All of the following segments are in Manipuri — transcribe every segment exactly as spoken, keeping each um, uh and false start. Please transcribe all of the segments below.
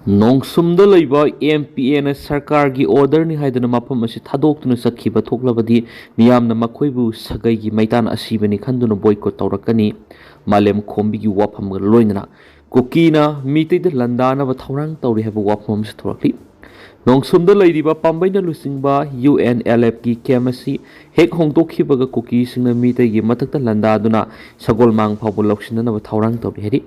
ꯅꯣꯡꯁꯨꯝꯗ ꯂꯩꯕ ꯑꯦꯝ ꯄꯤ ꯑꯦꯅ ꯁꯔꯀꯥꯔꯒꯤ ꯑꯣꯔꯗꯔꯅꯤ ꯍꯥꯏꯗꯨꯅ ꯃꯐꯝ ꯑꯁꯤ ꯊꯥꯗꯣꯛꯇꯨꯅ ꯆꯠꯈꯤꯕ ꯊꯣꯛꯂꯕꯗꯤ, ꯃꯤꯌꯥꯝꯅ ꯃꯈꯣꯏꯕꯨ ꯁꯥꯒꯩꯒꯤ ꯃꯩꯇꯥꯟ ꯑꯁꯤꯕꯅꯤ ꯈꯟꯗꯨꯅ ꯕꯣꯏꯀꯣꯠ ꯇꯧꯔꯛꯀꯅꯤ꯫ ꯃꯥꯂꯦꯝ ꯈꯣꯝꯕꯤꯒꯤ ꯋꯥꯐꯝꯒ ꯂꯣꯏꯅꯅ ꯀꯨꯀꯤꯅ ꯃꯤꯇꯩꯗ ꯂꯥꯟꯗꯥꯅꯕ ꯊꯧꯔꯥꯡ ꯇꯧꯔꯤ ꯍꯥꯏꯕ ꯋꯥꯐꯝ ꯑꯃꯁꯨ ꯊꯣꯛꯂꯛꯂꯤ꯫ ꯅꯣꯡꯁꯨꯝꯗ ꯂꯩꯔꯤꯕ ꯄꯥꯝꯕꯩꯅ ꯂꯨꯆꯤꯡꯕ ꯌꯨ ꯑꯦꯟ ꯑꯦꯜ ꯑꯦꯐꯀꯤ ꯀꯦꯝ ꯑꯁꯤ ꯍꯦꯛ ꯍꯣꯡꯗꯣꯛꯈꯤꯕꯒ ꯀꯨꯀꯤꯁꯤꯡꯅ ꯃꯤꯇꯩꯒꯤ ꯃꯊꯛꯇ ꯂꯥꯟꯗꯥꯗꯨꯅ ꯁꯒꯣꯜꯃꯥꯡ ꯐꯥꯎꯕ ꯂꯧꯁꯤꯟꯅꯅꯕ ꯊꯧꯔꯥꯡ ꯇꯧꯔꯤ ꯍꯥꯏꯔꯤ꯫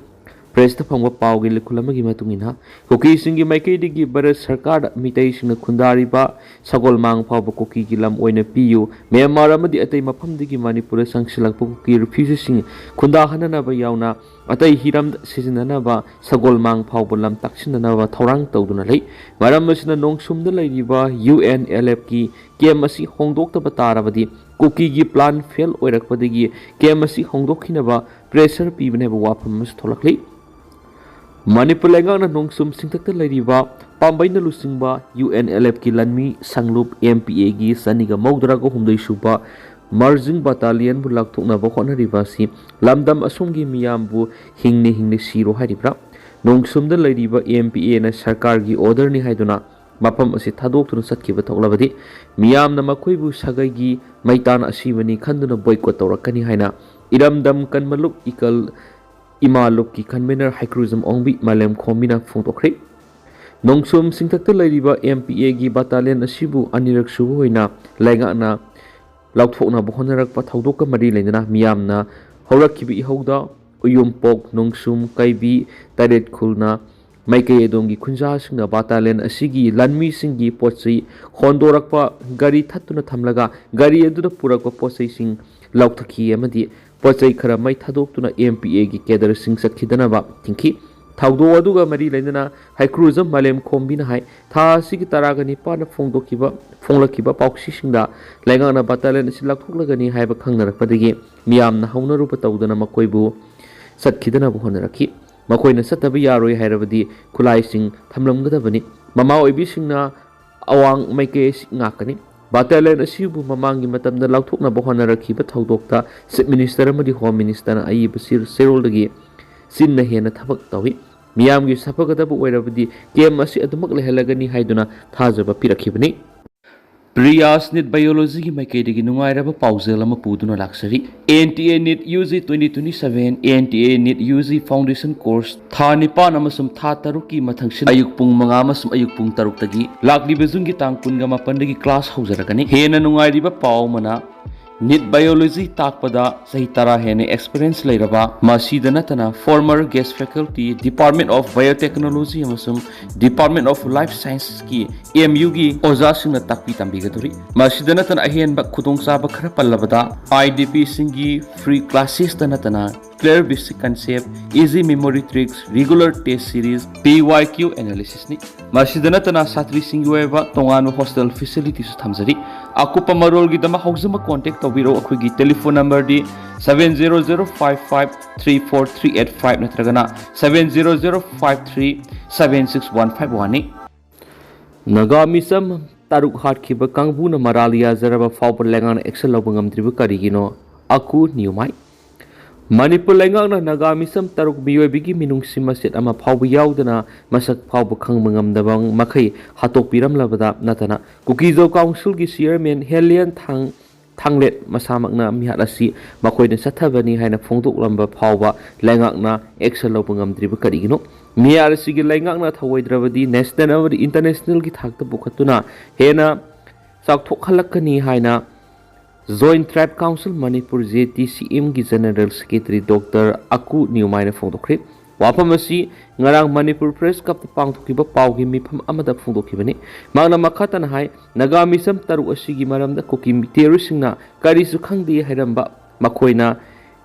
ꯄ꯭ꯔꯦꯁꯇ ꯐꯪꯕ ꯄꯥꯎꯒꯤ ꯂꯤꯈꯨꯜ ꯑꯃꯒꯤ ꯃꯇꯨꯡ ꯏꯟꯅ, ꯀꯨꯀꯤꯁꯤꯡꯒꯤ ꯃꯥꯏꯀꯩꯗꯒꯤ ꯚꯥꯔꯠ ꯁꯔꯀꯥꯔꯗ ꯃꯤꯇꯩꯁꯤꯡꯅ ꯈꯨꯟꯗꯥꯔꯤꯕ ꯁꯒꯣꯜꯃꯥꯡ ꯐꯥꯎꯕ ꯀꯨꯀꯤꯒꯤ ꯂꯝ ꯑꯣꯏꯅ ꯄꯤꯌꯨ, ꯃ꯭ꯌꯥꯟꯃꯥꯔ ꯑꯃꯗꯤ ꯑꯇꯩ ꯃꯐꯝꯗꯒꯤ ꯃꯅꯤꯄꯨꯔꯗ ꯆꯪꯁꯤꯜꯂꯛꯄ ꯀꯨꯀꯤ ꯔꯤꯐ꯭ꯌꯨꯖꯤꯁꯤꯡ ꯈꯨꯟꯗꯥꯍꯟꯅꯅꯕ ꯌꯥꯎꯅ ꯑꯇꯩ ꯍꯤꯔꯝꯗ ꯁꯤꯖꯤꯟꯅꯅꯕ ꯁꯒꯣꯜꯃꯥꯡ ꯐꯥꯎꯕ ꯂꯝ ꯇꯥꯛꯁꯤꯟꯅꯅꯕ ꯊꯧꯔꯥꯡ ꯇꯧꯗꯨꯅ ꯂꯩ꯫ ꯃꯔꯝ ꯑꯁꯤꯅ, ꯅꯣꯡꯁꯨꯝꯗ ꯂꯩꯔꯤꯕ ꯌꯨ ꯑꯦꯟ ꯑꯦꯜ ꯑꯦꯐꯀꯤ ꯀꯦꯝ ꯑꯁꯤ ꯍꯣꯡꯗꯣꯛꯇꯕ ꯇꯥꯔꯕꯗꯤ, ꯀꯨꯀꯤꯒꯤ ꯄ꯭ꯂꯥꯟ ꯐꯦꯜ ꯑꯣꯏꯔꯛꯄꯗꯒꯤ ꯀꯦꯝ ꯑꯁꯤ ꯍꯣꯡꯗꯣꯛꯈꯤꯅꯕ ꯄ꯭ꯔꯦꯁꯔ ꯄꯤꯕꯅꯤ ꯍꯥꯏꯕ ꯋꯥꯐꯝ ꯑꯃꯁꯨ ꯊꯣꯛꯂꯛꯂꯤ꯫ ꯃꯅꯤꯄꯨꯔ ꯂꯩꯉꯥꯛꯅ ꯅꯣꯡꯁꯨꯝ ꯁꯤꯡꯊꯛꯇ ꯂꯩꯔꯤꯕ ꯄꯥꯝꯕꯩꯅ ꯂꯨꯆꯤꯡꯕ ꯌꯨ ꯑꯦꯟ ꯑꯦꯜ ꯑꯦꯐꯀꯤ ꯂꯥꯟꯃꯤ ꯁꯪꯂꯨꯞ ꯑꯦꯝ ꯄꯤ ꯑꯦꯒꯤ ꯆꯅꯤꯒ ꯃꯧꯗ꯭ꯔꯥꯒ ꯍꯨꯝꯗꯣꯏ ꯁꯨꯕ ꯃꯔꯖꯤꯡ ꯕꯇꯥꯂꯤꯌꯟꯕꯨ ꯂꯥꯛꯊꯣꯛꯅꯕ ꯍꯣꯠꯅꯔꯤꯕ ꯑꯁꯤ ꯂꯝꯗꯝ ꯑꯁꯣꯝꯒꯤ ꯃꯤꯌꯥꯝꯕꯨ ꯍꯤꯡꯅ ꯍꯤꯡꯅ ꯁꯤꯔꯣ ꯍꯥꯏꯔꯤꯕ꯭ꯔꯥ? ꯅꯣꯡꯁꯨꯝꯗ ꯂꯩꯔꯤꯕ ꯑꯦꯝ ꯄꯤ ꯑꯦꯅ ꯁꯔꯀꯥꯔꯒꯤ ꯑꯣꯔꯗꯔꯅꯤ ꯍꯥꯏꯗꯨꯅ ꯃꯐꯝ ꯑꯁꯤ ꯊꯥꯗꯣꯛꯇꯨꯅ ꯆꯠꯈꯤꯕ ꯊꯣꯛꯂꯕꯗꯤ, ꯃꯤꯌꯥꯝꯅ ꯃꯈꯣꯏꯕꯨ ꯁꯥꯒꯩꯒꯤ ꯃꯩꯇꯥꯟ ꯑꯁꯤꯕꯅꯤ ꯈꯟꯗꯨꯅ ꯕꯣꯏꯀꯣꯠ ꯇꯧꯔꯛꯀꯅꯤ ꯍꯥꯏꯅ ꯏꯔꯝꯗꯝ ꯀꯟꯃꯂꯨꯞ ꯏꯀꯜ ꯏꯃꯥ ꯂꯨꯞꯀꯤ ꯀꯟꯚꯦꯅꯔ ꯍꯩꯀ꯭ꯔꯨꯖꯝ ꯑꯣꯡꯕꯤ ꯃꯥꯂꯦꯝ ꯈꯣꯝꯕꯤꯅ ꯐꯣꯡꯗꯣꯛꯈ꯭ꯔꯦ꯫ ꯅꯣꯡꯁꯨꯝ ꯁꯤꯡꯊꯛꯇ ꯂꯩꯔꯤꯕ ꯑꯦꯝ ꯄꯤ ꯑꯦꯒꯤ ꯕꯇꯥꯂꯤꯌꯟ ꯑꯁꯤꯕꯨ ꯑꯅꯤꯔꯛ ꯁꯨꯕ ꯑꯣꯏꯅ ꯂꯩꯉꯥꯛꯅ ꯂꯥꯎꯊꯣꯛꯅꯕ ꯍꯣꯠꯅꯔꯛꯄ ꯊꯧꯗꯣꯛꯀ ꯃꯔꯤ ꯂꯩꯅꯅ ꯃꯤꯌꯥꯝꯅ ꯍꯧꯔꯛꯈꯤꯕ ꯏꯍꯧꯗ ꯎꯌꯨꯝꯄꯣꯛ, ꯅꯣꯡꯁꯨꯝ, ꯀꯩꯕꯤ, ꯇꯔꯦꯠꯈꯨꯜꯅ ꯃꯥꯏꯀꯩ ꯑꯗꯣꯝꯒꯤ ꯈꯨꯟꯖꯥꯁꯤꯡꯅ ꯕꯇꯥꯂꯤꯌꯟ ꯑꯁꯤꯒꯤ ꯂꯥꯟꯃꯤꯁꯤꯡꯒꯤ ꯄꯣꯠ ꯆꯩ ꯍꯣꯟꯗꯣꯔꯛꯄ ꯒꯥꯔꯤ ꯊꯠꯇꯨꯅ ꯊꯝꯂꯒ ꯒꯥꯔꯤ ꯑꯗꯨꯗ ꯄꯨꯔꯛꯄ ꯄꯣꯠ ꯆꯩꯁꯤꯡ ꯂꯧꯊꯈꯤ ꯑꯃꯗꯤ ꯄꯣꯠ ꯆꯩ ꯈꯔ ꯃꯩ ꯊꯥꯗꯣꯛꯇꯨꯅ ꯑꯦꯝ ꯄꯤ ꯑꯦꯒꯤ ꯀꯦꯗꯔꯁꯤꯡ ꯆꯠꯈꯤꯗꯅꯕ ꯊꯤꯡꯈꯤ꯫ ꯊꯧꯗꯣꯛ ꯑꯗꯨꯒ ꯃꯔꯤ ꯂꯩꯅꯅ ꯍꯩꯀ꯭ꯔꯨꯖꯝ ꯃꯥꯂꯦꯝ ꯈꯣꯝꯕꯤꯅ ꯍꯥꯏ, ꯊꯥ ꯑꯁꯤꯒꯤ ꯇꯔꯥꯒ ꯅꯤꯄꯥꯟꯗ ꯐꯣꯡꯗꯣꯛꯈꯤꯕ, ꯐꯣꯡꯂꯛꯈꯤꯕ ꯄꯥꯎꯁꯤꯁꯤꯡꯗ ꯂꯩꯉꯥꯛꯅ ꯕꯇꯥꯂꯤꯌꯟ ꯑꯁꯤ ꯂꯥꯎꯊꯣꯛꯂꯒꯅꯤ ꯍꯥꯏꯕ ꯈꯪꯅꯔꯛꯄꯗꯒꯤ ꯃꯤꯌꯥꯝꯅ ꯍꯧꯅꯔꯨꯕ ꯇꯧꯗꯅ ꯃꯈꯣꯏꯕꯨ ꯆꯠꯈꯤꯗꯅꯕ ꯍꯣꯠꯅꯔꯛꯈꯤ꯫ ꯃꯈꯣꯏꯅ ꯆꯠꯇꯕ ꯌꯥꯔꯣꯏ ꯍꯥꯏꯔꯕꯗꯤ ꯈꯨꯠꯂꯥꯏꯁꯤꯡ ꯊꯝꯂꯝꯒꯗꯕꯅꯤ꯫ ꯃꯃꯥ ꯑꯣꯏꯕꯤꯁꯤꯡꯅ ꯑꯋꯥꯡ ꯃꯥꯏꯀꯩ ꯑꯁꯤ ꯉꯥꯛꯀꯅꯤ꯫ ꯕꯇꯥꯂꯤꯌꯟ ꯑꯁꯤꯕꯨ ꯃꯃꯥꯡꯒꯤ ꯃꯇꯝꯗ ꯂꯥꯎꯊꯣꯛꯅꯕ ꯍꯣꯠꯅꯔꯛꯈꯤꯕ ꯊꯧꯗꯣꯛꯇ ꯆꯤꯐ ꯃꯤꯅꯤꯁꯇꯔ ꯑꯃꯗꯤ ꯍꯣꯝ ꯃꯤꯅꯤꯁꯇꯔꯅ ꯑꯏꯕ ꯆꯦ-, ꯆꯦꯔꯣꯜꯗꯒꯤ ꯆꯤꯟꯅ ꯍꯦꯟꯅ ꯊꯕꯛ ꯇꯧꯏ꯫ ꯃꯤꯌꯥꯝꯒꯤ ꯁꯥꯐꯒꯗꯕ ꯑꯣꯏꯔꯕꯗꯤ ꯀꯦꯝ ꯑꯁꯤ ꯑꯗꯨꯃꯛ ꯂꯩꯍꯜꯂꯒꯅꯤ ꯍꯥꯏꯗꯨꯅ ꯊꯥꯖꯕ ꯄꯤꯔꯛꯈꯤꯕꯅꯤ꯫ ꯄ꯭ꯔꯤꯌꯥꯁ ꯅꯤꯠ ꯕꯥꯏꯑꯣꯂꯣꯖꯤꯒꯤ ꯃꯥꯏꯀꯩꯗꯒꯤ ꯅꯨꯡꯉꯥꯏꯔꯕ ꯄꯥꯎꯖꯦꯜ ꯑꯃ ꯄꯨꯗꯨꯅ ꯂꯥꯛꯆꯔꯤ꯫ N T A NEET U G twenty twenty seven, N T A NEET U G foundation course ꯊꯥ ꯅꯤꯄꯥꯟ ꯑꯃꯁꯨꯡ ꯊꯥ ꯇꯔꯨꯛꯀꯤ ꯃꯊꯪꯁꯤꯗ ꯑꯌꯨꯛ ꯄꯨꯡ ꯃꯉꯥ ꯑꯃꯁꯨꯡ ꯑꯌꯨꯛ ꯄꯨꯡ ꯇꯔꯨꯛꯇꯒꯤ ꯂꯥꯛꯂꯤꯕ ꯖꯨꯟꯒꯤ ꯇꯥꯡ ꯀꯨꯟꯒ ꯃꯥꯄꯟꯗꯒꯤ ꯀ꯭ꯂꯥꯁ ꯍꯧꯖꯔꯒꯅꯤ꯫ ꯍꯦꯟꯅ ꯅꯨꯡꯉꯥꯏꯔꯤꯕ ꯄꯥꯎ ꯑꯃꯅ, ꯅꯤꯠ ꯕꯥꯏꯑꯣꯂꯣꯖꯤ ꯇꯥꯛꯄꯗ ꯆꯍꯤ ꯇꯔꯥ ꯍꯦꯟꯅ ꯑꯦꯛꯁꯄꯤꯔꯤꯌꯦꯟꯁ ꯂꯩꯔꯕ, ꯃꯁꯤꯗ ꯅꯠꯇꯅ former guest faculty, Department of Biotechnology ꯑꯃꯁꯨꯡ Department of Life Scienceꯀꯤ ꯑꯦꯝ ꯌꯨꯒꯤ ꯑꯣꯖꯥꯁꯤꯡꯅ ꯇꯥꯛꯄꯤ ꯇꯝꯕꯤꯒꯗꯧꯔꯤ꯫ ꯃꯁꯤꯗ ꯅꯠꯇꯅ ꯑꯍꯦꯟꯕ ꯈꯨꯗꯣꯡꯆꯥꯕ ꯈꯔ ꯄꯜꯂꯕꯗ, ꯑꯥꯏ ꯗꯤ ꯄꯤꯁꯤꯡꯒꯤ free classes ꯇ ꯅꯠꯇꯅ clear basic concept, easy memory tricks, regular test series, P Y Q analysisꯅꯤ꯫ ꯃꯁꯤꯗ ꯅꯠꯇꯅ ꯁꯥꯇ꯭ꯔꯤꯁꯤꯡꯒꯤ ꯑꯣꯏꯕ ꯇꯣꯉꯥꯟꯕ hostel facilityꯁꯨ ꯊꯝꯖꯔꯤ꯫ ꯑꯀꯨꯞꯄ ꯃꯔꯣꯜꯒꯤꯗꯃꯛ ꯍꯧꯖꯤꯛꯃꯛ contact ꯇꯧꯕꯤꯔꯛꯎ꯫ ꯑꯩꯈꯣꯏꯒꯤ telephone numberꯗꯤ seven zero zero five five three four three eight five ꯅꯠꯇ꯭ꯔꯒꯅ seven zero zero five three seven six one five oneꯅꯤ꯫ Naga ꯃꯤꯆꯝ ꯇꯔꯨꯛ ꯍꯥꯠꯈꯤꯕ ꯀꯥꯡꯕꯨꯅ ꯃꯔꯥꯜ ꯌꯥꯖꯔꯕ ꯐꯥꯎꯕ ꯂꯩꯉꯥꯛꯅ action ꯂꯧꯕ ꯉꯝꯗ꯭ꯔꯤꯕ ꯀꯔꯤꯒꯤꯅꯣ? ꯑꯀꯨ ꯅꯤꯌꯨꯃꯥꯏ꯫ ꯃꯅꯤꯄꯨꯔ ꯂꯩꯉꯥꯛꯅ ꯅꯥꯒꯥ ꯃꯤꯆꯝ ꯇꯔꯨꯛ ꯃꯤꯑꯣꯏꯕꯒꯤ ꯃꯤꯅꯨꯡꯁꯤ ꯃꯆꯦꯠ ꯑꯃ ꯐꯥꯎꯕ ꯌꯥꯎꯗꯅ ꯃꯁꯛ ꯐꯥꯎꯕ ꯈꯪꯕ ꯉꯝꯗꯕ ꯃꯈꯩ ꯍꯥꯠꯇꯣꯛꯄꯤꯔꯝꯂꯕꯗ ꯅꯠꯇꯅ, ꯀꯨꯀꯤꯖꯣ ꯀꯥꯎꯟꯁꯤꯜꯒꯤ ꯆꯤꯌꯔꯃꯦꯟ ꯍꯦꯂꯤꯌꯟ ꯊꯥꯡ-, ꯊꯥꯡꯂꯦꯠ ꯃꯁꯥꯃꯛꯅ ꯃꯤꯍꯥꯠ ꯑꯁꯤ ꯃꯈꯣꯏꯅ ꯆꯠꯊꯕꯅꯤ ꯍꯥꯏꯅ ꯐꯣꯡꯗꯣꯛꯂꯝꯕ ꯐꯥꯎꯕ ꯂꯩꯉꯥꯛꯅ action ꯂꯧꯕ ꯉꯝꯗ꯭ꯔꯤꯕ ꯀꯔꯤꯒꯤꯅꯣ? ꯃꯤꯍꯥꯠ ꯑꯁꯤꯒꯤ ꯂꯩꯉꯥꯛꯅ ꯊꯧꯑꯣꯏꯗ꯭ꯔꯕꯗꯤ national ꯑꯃꯗꯤ internationalꯒꯤ ꯊꯥꯛꯇ ꯄꯨꯈꯠꯇꯨꯅ ꯍꯦꯟꯅ ꯆꯥꯎꯊꯣꯛꯍꯜꯂꯛꯀꯅꯤ ꯍꯥꯏꯅ Joint Tribe Council Manipur, J T C M ꯒꯤ General Secretary Doctor ꯑꯀꯨ ꯅꯤꯌꯨꯃꯥꯏꯅ ꯐꯣꯡꯗꯣꯛꯈ꯭ꯔꯦ꯫ ꯋꯥꯐꯝ ꯑꯁꯤ ꯉꯔꯥꯡ ꯃꯅꯤꯄꯨꯔ Press Clubꯇ ꯄꯥꯡꯊꯣꯛꯈꯤꯕ ꯄꯥꯎꯒꯤ ꯃꯤꯐꯝ ꯑꯃꯗ ꯐꯣꯡꯗꯣꯛꯈꯤꯕꯅꯤ꯫ ꯃꯍꯥꯛꯅ ꯃꯈꯥ ꯇꯥꯅ ꯍꯥꯏ, ꯅꯥꯒꯥ ꯃꯤꯆꯝ ꯇꯔꯨꯛ ꯑꯁꯤꯒꯤ ꯃꯔꯝꯗ ꯀꯨꯀꯤ terroristꯁꯤꯡꯅ ꯀꯔꯤꯁꯨ ꯈꯪꯗꯦ ꯍꯥꯏꯔꯝꯕ ꯃꯈꯣꯏꯅ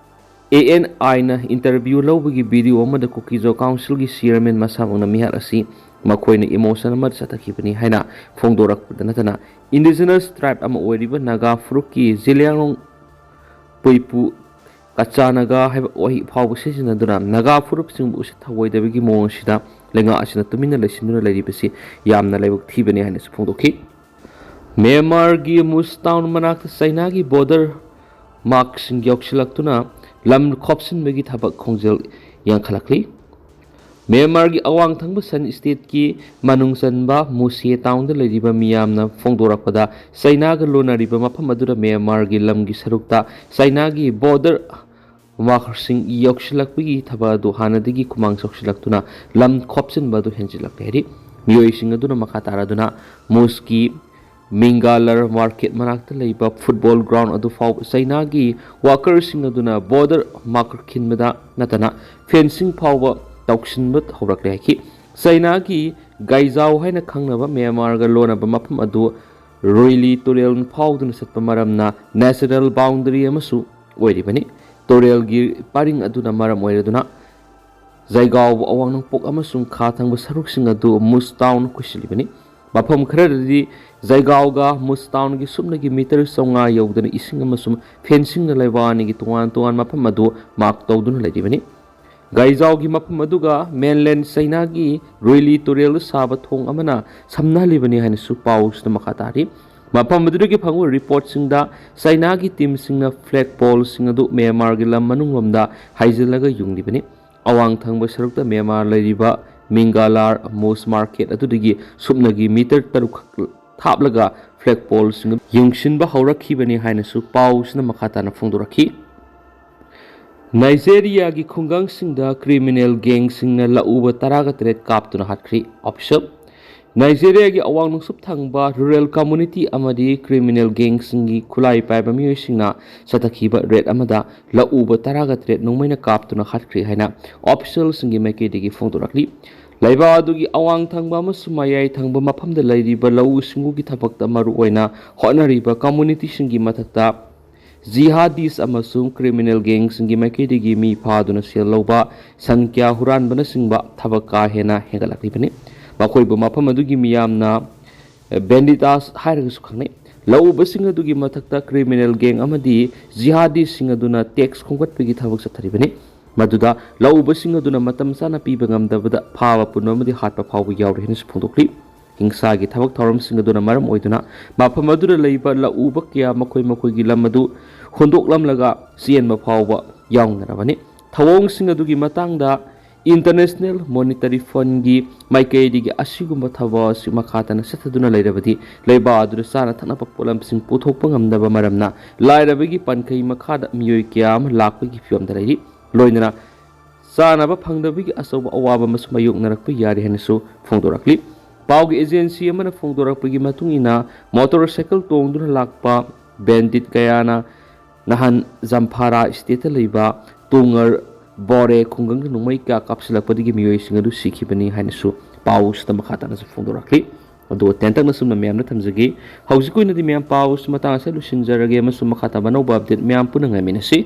A N Iꯅ interview ꯂꯧꯕꯒꯤ video ꯑꯃꯗ ꯀꯨꯀꯤꯖꯣ ꯀꯥꯎꯟꯁꯤꯜꯒꯤ ꯆꯤꯌꯔꯃꯦꯟ ꯃꯁꯥꯃꯛꯅ ꯃꯤꯍꯥꯠ ꯑꯁꯤ ꯃꯈꯣꯏꯅ emotion ꯑꯃꯗ ꯆꯠꯊꯈꯤꯕꯅꯤ ꯍꯥꯏꯅ ꯐꯣꯡꯗꯣꯔꯛꯄꯗ ꯅꯠꯇꯅ, indigenous tribe ꯑꯃ ꯑꯣꯏꯔꯤꯕ ꯅꯥꯒꯥ ꯐꯨꯔꯨꯞꯀꯤ ꯖꯦꯂꯤꯌꯥꯡꯔꯣꯡ ꯄꯨꯏꯄꯨ ꯀꯆꯥ ꯅꯥꯒꯥ ꯍꯥꯏꯕ ꯋꯥꯍꯩ ꯐꯥꯎꯕ ꯁꯤꯖꯤꯟꯅꯗꯨꯅ ꯅꯥꯒꯥ ꯐꯨꯔꯨꯞꯁꯤꯡꯕꯨ ꯎꯁꯤꯠ ꯊꯑꯣꯏꯗꯕꯒꯤ ꯃꯑꯣꯡ ꯑꯁꯤꯗ ꯂꯩꯉꯥꯛ ꯑꯁꯤꯅ ꯇꯨꯃꯤꯟꯅ ꯂꯩꯁꯤꯟꯗꯨꯅ ꯂꯩꯔꯤꯕꯁꯤ ꯌꯥꯝꯅ ꯂꯥꯏꯕꯛ ꯊꯤꯕꯅꯤ ꯍꯥꯏꯅꯁꯨ ꯐꯣꯡꯗꯣꯛꯈꯤ꯫ ꯃ꯭ꯌꯥꯟꯃꯥꯔꯒꯤ ꯃꯨꯁ ꯇꯥꯎꯟ ꯃꯅꯥꯛꯇ ꯆꯩꯅꯥꯒꯤ border ꯃꯥꯔꯛꯁꯤꯡ ꯌꯧꯁꯤꯜꯂꯛꯇꯨꯅ ꯂꯝ ꯈꯣꯞꯆꯤꯟꯕꯒꯤ ꯊꯕꯛ ꯈꯣꯡꯖꯦꯜ ꯌꯥꯡꯈꯠꯂꯛꯂꯤ꯫ ꯃ꯭ꯌꯥꯟꯃꯥꯔꯒꯤ ꯑꯋꯥꯡ ꯊꯪꯕ ꯁꯟ ꯁ꯭ꯇꯦꯠꯀꯤ ꯃꯅꯨꯡ ꯆꯟꯕ ꯃꯨꯁꯦ ꯇꯥꯎꯟꯗ ꯂꯩꯔꯤꯕ ꯃꯤꯌꯥꯝꯅ ꯐꯣꯡꯗꯣꯔꯛꯄꯗ, ꯆꯩꯅꯥꯒ ꯂꯣꯟꯅꯔꯤꯕ ꯃꯐꯝ ꯑꯗꯨꯗ ꯃ꯭ꯌꯥꯟꯃꯥꯔꯒꯤ ꯂꯝꯒꯤ ꯁꯔꯨꯛꯇ ꯆꯩꯅꯥꯒꯤ ꯕꯣꯔꯗꯔ ꯃꯥꯔꯀꯔꯁꯤꯡ ꯌꯧꯁꯤꯜꯂꯛꯄꯒꯤ ꯊꯕꯛ ꯑꯗꯨ ꯍꯥꯟꯅꯗꯒꯤ ꯈꯨꯃꯥꯡ ꯆꯥꯎꯁꯤꯜꯂꯛꯇꯨꯅ ꯂꯝ ꯈꯣꯞꯆꯤꯟꯕ ꯑꯗꯨ ꯍꯦꯟꯖꯤꯜꯂꯛꯂꯦ ꯍꯥꯏꯔꯤ꯫ ꯃꯤꯑꯣꯏꯁꯤꯡ ꯑꯗꯨꯅ ꯃꯈꯥ ꯇꯥꯔꯗꯨꯅ ꯃꯨꯁꯀꯤ ꯃꯤꯡꯒꯥꯂꯔ ꯃꯥꯔꯀꯦꯠ ꯃꯅꯥꯛꯇ ꯂꯩꯕ ꯐꯨꯠꯕꯣꯜ ꯒ꯭ꯔꯥꯎꯟ ꯑꯗꯨ ꯐꯥꯎꯕ ꯆꯩꯅꯥꯒꯤ ꯋꯥꯀꯔꯁꯤꯡ ꯑꯗꯨꯅ ꯕꯣꯔꯗꯔ ꯃꯥꯔꯀꯔ ꯈꯤꯟꯕꯗ ꯅꯠꯇꯅ ꯐꯦꯟꯁꯤꯡ ꯐꯥꯎꯕ ꯇꯧꯁꯤꯟꯕ ꯍꯧꯔꯛꯂꯦ ꯍꯥꯏꯈꯤ꯫ ꯆꯩꯅꯥꯒꯤ ꯒꯥꯏꯖꯥꯎ ꯍꯥꯏꯅ ꯈꯪꯅꯕ ꯃ꯭ꯌꯥꯟꯃꯥꯔꯒ ꯂꯣꯟꯅꯕ ꯃꯐꯝ ꯑꯗꯨ ꯔꯣꯏꯂꯤ ꯇꯨꯔꯦꯜ ꯐꯥꯎꯗꯨꯅ ꯆꯠꯄ ꯃꯔꯝꯅ ꯅꯦꯆꯔꯦꯜ ꯕꯥꯎꯟꯗꯔꯤ ꯑꯃꯁꯨ ꯑꯣꯏꯔꯤꯕꯅꯤ꯫ ꯇꯨꯔꯦꯜꯒꯤ ꯄꯔꯤꯡ ꯑꯗꯨꯅ ꯃꯔꯝ ꯑꯣꯏꯔꯗꯨꯅ ꯖꯥꯏꯒꯥꯎ ꯑꯋꯥꯡ ꯅꯣꯡꯄꯣꯛ ꯑꯃꯁꯨꯡ ꯈꯥ ꯊꯪꯕ ꯁꯔꯨꯛꯁꯤꯡ ꯑꯗꯨ ꯃꯨꯁ ꯇꯥꯎꯟ ꯀꯣꯏꯁꯤꯜꯂꯤꯕꯅꯤ꯫ ꯃꯐꯝ ꯈꯔꯗꯗꯤ ꯖꯥꯏꯒꯥꯎꯒ ꯃꯨꯁ ꯇꯥꯎꯟꯒꯤ ꯁꯨꯞꯅꯒꯤ ꯃꯤꯇꯔ ꯆꯥꯝꯃꯉꯥ ꯌꯧꯗꯅ ꯏꯁꯤꯡ ꯑꯃꯁꯨꯡ ꯐꯦꯟꯁꯤꯡꯅ ꯂꯩꯕꯥꯛ ꯑꯅꯤꯒꯤ ꯇꯣꯉꯥꯟ ꯇꯣꯉꯥꯟꯕ ꯃꯐꯝ ꯑꯗꯨ ꯃꯥꯔꯛ ꯇꯧꯗꯨꯅ ꯂꯩꯔꯤꯕꯅꯤ꯫ ꯒꯥꯏꯖꯥꯎꯒꯤ ꯃꯐꯝ ꯑꯗꯨꯒ ꯃꯦꯟꯂꯦꯟ ꯆꯩꯅꯥꯒꯤ ꯔꯣꯏꯂꯤ ꯇꯨꯔꯦꯜꯗ ꯁꯥꯕ ꯊꯣꯡ ꯑꯃꯅ ꯁꯝꯅꯍꯜꯂꯤꯕꯅꯤ ꯍꯥꯏꯅꯁꯨ ꯄꯥꯎꯁꯤꯗ ꯃꯈꯥ ꯇꯥꯔꯤ꯫ ꯃꯐꯝ ꯑꯗꯨꯗꯒꯤ ꯐꯪꯕ ꯔꯤꯄꯣꯔꯠꯁꯤꯡꯗ ꯆꯩꯅꯥꯒꯤ ꯇꯤꯝꯁꯤꯡꯅ ꯐ꯭ꯂꯦꯛ ꯄꯣꯜꯁꯤꯡ ꯑꯗꯨ ꯃ꯭ꯌꯥꯟꯃꯥꯔꯒꯤ ꯂꯝ ꯃꯅꯨꯡꯂꯣꯝꯗ ꯍꯥꯏꯖꯤꯜꯂꯒ ꯌꯨꯡꯂꯤꯕꯅꯤ꯫ ꯑꯋꯥꯡ ꯊꯪꯕ ꯁꯔꯨꯛꯇ ꯃ꯭ꯌꯥꯟꯃꯥꯔ ꯂꯩꯔꯤꯕ ꯃꯤꯡꯒꯥꯂꯥꯔ ꯃꯨꯁ ꯃꯥꯔꯀꯦꯠ ꯑꯗꯨꯗꯒꯤ ꯁꯨꯞꯅꯒꯤ ꯃꯤꯇꯔ ꯇꯔꯨꯛ ꯈꯛ ꯊꯥꯞꯂꯒ ꯐ꯭ꯂꯦꯛ ꯄꯣꯜꯁꯤꯡ ꯌꯨꯡꯁꯤꯟꯕ ꯍꯧꯔꯛꯈꯤꯕꯅꯤ ꯍꯥꯏꯅꯁꯨ ꯄꯥꯎꯁꯤꯅ ꯃꯈꯥ ꯇꯥꯅ ꯐꯣꯡꯗꯣꯔꯛꯈꯤ꯫ ꯅꯥꯏꯖꯦꯔꯤꯌꯥꯒꯤ ꯈꯨꯡꯒꯪꯁꯤꯡꯗ ꯀ꯭ꯔꯤꯃꯤꯅꯦꯜ ꯒꯦꯡꯁꯤꯡꯅ ꯂꯧꯎꯕ ꯇꯔꯥꯒ ꯇꯔꯦꯠ ꯀꯥꯞꯇꯨꯅ ꯍꯥꯠꯈ꯭ꯔꯤ꯫ ꯑꯣꯐꯤꯁꯤꯌꯦꯜ ꯅꯥꯏꯖꯦꯔꯤꯌꯥꯒꯤ ꯑꯋꯥꯡ ꯅꯣꯡꯆꯨꯞ ꯊꯪꯕ ꯔꯨꯔꯦꯜ ꯀꯝꯃꯨꯅꯤꯇꯤ ꯑꯃꯗꯤ ꯀ꯭ꯔꯤꯃꯤꯅꯦꯜ ꯒꯦꯡꯁꯤꯡꯒꯤ ꯈꯨꯠꯂꯥꯏ ꯄꯥꯏꯕ ꯃꯤꯑꯣꯏꯁꯤꯡꯅ ꯆꯠꯊꯈꯤꯕ ꯔꯦꯗ ꯑꯃꯗ ꯂꯧꯎꯕ ꯇꯔꯥꯒ ꯇꯔꯦꯠ ꯅꯣꯡꯃꯩꯅ ꯀꯥꯞꯇꯨꯅ ꯍꯥꯠꯈ꯭ꯔꯦ ꯍꯥꯏꯅ ꯑꯣꯐꯤꯁꯤꯌꯦꯜꯁꯤꯡꯒꯤ ꯃꯥꯏꯀꯩꯗꯒꯤ ꯐꯣꯡꯗꯣꯔꯛꯂꯤ꯫ ꯂꯩꯕꯥꯛ ꯑꯗꯨꯒꯤ ꯑꯋꯥꯡ ꯊꯪꯕ ꯑꯃꯁꯨꯡ ꯃꯌꯥꯏ ꯊꯪꯕ ꯃꯐꯝꯗ ꯂꯩꯔꯤꯕ ꯂꯧꯎ ꯁꯤꯡꯎꯒꯤ ꯊꯕꯛꯇ ꯃꯔꯨꯑꯣꯏꯅ ꯍꯣꯠꯅꯔꯤꯕ ꯀꯝꯃꯨꯅꯤꯇꯤꯁꯤꯡꯒꯤ ꯃꯊꯛꯇ ꯖꯤꯍꯥꯗꯤꯁ ꯑꯃꯁꯨꯡ ꯀ꯭ꯔꯤꯃꯤꯅꯦꯜ ꯒꯦꯡꯁꯤꯡꯒꯤ ꯃꯥꯏꯀꯩꯗꯒꯤ ꯃꯤ ꯐꯥꯗꯨꯅ ꯁꯦꯜ ꯂꯧꯕ, ꯁꯟ ꯀꯌꯥ ꯍꯨꯔꯥꯟꯕꯅꯆꯤꯡꯕ ꯊꯕꯛ ꯀꯥ ꯍꯦꯟꯅ ꯍꯦꯟꯒꯠꯂꯛꯂꯤꯕꯅꯤ꯫ ꯃꯈꯣꯏꯕꯨ ꯃꯐꯝ ꯑꯗꯨꯒꯤ ꯃꯤꯌꯥꯝꯅ ꯕꯦꯟꯗꯤꯇꯥꯁ ꯍꯥꯏꯔꯒꯁꯨ ꯈꯪꯅꯩ꯫ ꯂꯧꯎꯕꯁꯤꯡ ꯑꯗꯨꯒꯤ ꯃꯊꯛꯇ ꯀ꯭ꯔꯤꯃꯤꯅꯦꯜ ꯒꯦꯡ ꯑꯃꯗꯤ ꯖꯤꯍꯥꯗꯤꯁꯤꯡ ꯑꯗꯨꯅ ꯇꯦꯛꯁ ꯈꯣꯝꯒꯠꯄꯒꯤ ꯊꯕꯛ ꯆꯠꯊꯔꯤꯕꯅꯤ꯫ ꯃꯗꯨꯗ ꯂꯧꯎꯕꯁꯤꯡ ꯑꯗꯨꯅ ꯃꯇꯝ ꯆꯥꯅ ꯄꯤꯕ ꯉꯝꯗꯕꯗ ꯐꯥꯕ ꯄꯨꯟꯕ ꯑꯃꯗꯤ ꯍꯥꯠꯄ ꯐꯥꯎꯕ ꯌꯥꯎꯔꯤ ꯍꯥꯏꯅꯁꯨ ꯐꯣꯡꯗꯣꯛꯂꯤ꯫ ꯍꯤꯡꯁꯥꯒꯤ ꯊꯕꯛ ꯊꯧꯔꯝꯁꯤꯡ ꯑꯗꯨꯅ ꯃꯔꯝ ꯑꯣꯏꯗꯨꯅ ꯃꯐꯝ ꯑꯗꯨꯗ ꯂꯩꯕ ꯂꯧꯎꯕ ꯀꯌꯥ ꯃꯈꯣꯏ ꯃꯈꯣꯏꯒꯤ ꯂꯝ ꯑꯗꯨ ꯍꯨꯟꯗꯣꯛꯂꯝꯂꯒ ꯆꯦꯟꯕ ꯐꯥꯎꯕ ꯌꯥꯎꯅꯔꯕꯅꯤ꯫ ꯊꯧꯑꯣꯡꯁꯤꯡ ꯑꯗꯨꯒꯤ ꯃꯇꯥꯡꯗ International Monetary Fundꯀꯤ ꯃꯥꯏꯀꯩꯗꯒꯤ ꯑꯁꯤꯒꯨꯝꯕ ꯊꯕꯛ ꯑꯁꯤ ꯃꯈꯥ ꯇꯥꯅ ꯆꯠꯊꯗꯨꯅ ꯂꯩꯔꯕꯗꯤ ꯂꯩꯕꯥꯛ ꯑꯗꯨꯗ ꯆꯥꯅ ꯊꯛꯅꯕ ꯄꯣꯠꯂꯝꯁꯤꯡ ꯄꯨꯊꯣꯛꯄ ꯉꯝꯗꯕ ꯃꯔꯝꯅ ꯂꯥꯏꯔꯕꯒꯤ ꯄꯟꯈꯩ ꯃꯈꯥꯗ ꯃꯤꯑꯣꯏ ꯀꯌꯥ ꯑꯃ ꯂꯥꯛꯄꯒꯤ ꯐꯤꯕꯝꯗ ꯂꯩꯔꯤ꯫ ꯂꯣꯏꯅꯅ ꯆꯥꯅꯕ ꯐꯪꯗꯕꯒꯤ ꯑꯆꯧꯕ ꯑꯋꯥꯕ ꯑꯃꯁꯨ ꯃꯥꯌꯣꯛꯅꯔꯛꯄ ꯌꯥꯔꯤ ꯍꯥꯏꯅꯁꯨ ꯐꯣꯡꯗꯣꯔꯛꯂꯤ꯫ ꯄꯥꯎꯒꯤ ꯑꯦꯖꯦꯟꯁꯤ ꯑꯃꯅ ꯐꯣꯡꯗꯣꯔꯛꯄꯒꯤ ꯃꯇꯨꯡ ꯏꯟꯅ ꯃꯣꯇꯣꯔ ꯁꯥꯏꯀꯜ ꯇꯣꯡꯗꯨꯅ ꯂꯥꯛꯄ ꯕꯦꯟꯗꯤꯠ ꯀꯌꯥꯅ ꯅꯍꯥꯟ ꯖꯝꯐꯥꯔꯥ ꯁ꯭ꯇꯦꯠꯇ ꯂꯩꯕ ꯇꯣꯡꯉꯔ ꯕꯣꯔꯦ ꯈꯨꯡꯒꯪꯗ ꯅꯣꯡꯃꯩ ꯀꯌꯥ ꯀꯥꯞꯁꯤꯜꯂꯛꯄꯗꯒꯤ ꯃꯤꯑꯣꯏꯁꯤꯡ ꯑꯗꯨ ꯁꯤꯈꯤꯕꯅꯤ ꯍꯥꯏꯅꯁꯨ ꯄꯥꯎꯁꯤꯗ ꯃꯈꯥ ꯇꯥꯅꯁꯨ ꯐꯣꯡꯗꯣꯔꯛꯂꯤ꯫ ꯑꯗꯨꯒ ꯇꯦꯟꯇꯛꯅ ꯁꯨꯝꯅ ꯃꯌꯥꯝꯗ ꯊꯝꯖꯒꯦ꯫ ꯍꯧꯖꯤꯛꯀꯤ ꯑꯣꯏꯅꯗꯤ ꯃꯌꯥꯝ ꯄꯥꯎꯁꯤ ꯃꯇꯥꯡ ꯑꯁꯤꯗ ꯂꯣꯏꯁꯤꯟꯖꯔꯒꯦ ꯑꯃꯁꯨꯡ ꯃꯈꯥ ꯇꯥꯕ ꯑꯅꯧꯕ ꯑꯞꯗꯦꯠ ꯃꯌꯥꯝ ꯄꯨꯟꯅ ꯉꯥꯏꯃꯤꯟꯅꯁꯤ꯫